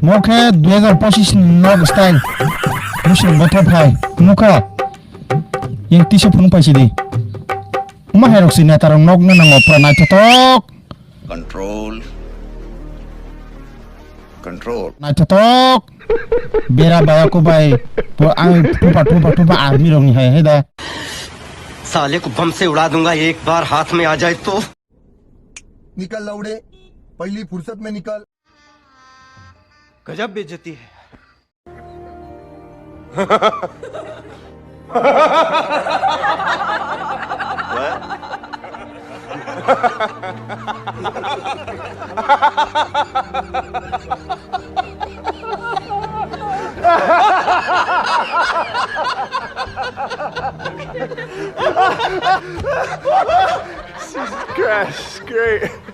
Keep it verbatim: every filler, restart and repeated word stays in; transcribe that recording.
Mo khe dui hajar pochis ni nog style. Muslim bothop hai. Mukha. Yang tisa phunuk paisi di. Uma hai rok si neta rok nog na nango pura naithotok. Control. Control. Naithotok. Bera baya ko bai. Po-, ang tupa, tupa, tupa army rok ni hai, hai da. साले को बम से उड़ा दूंगा एक बार हाथ में आ जाए तो। निकल लौड़े, पहली फुर्सत में निकल। गजब बेइज्जती है। Jesus Christ, great.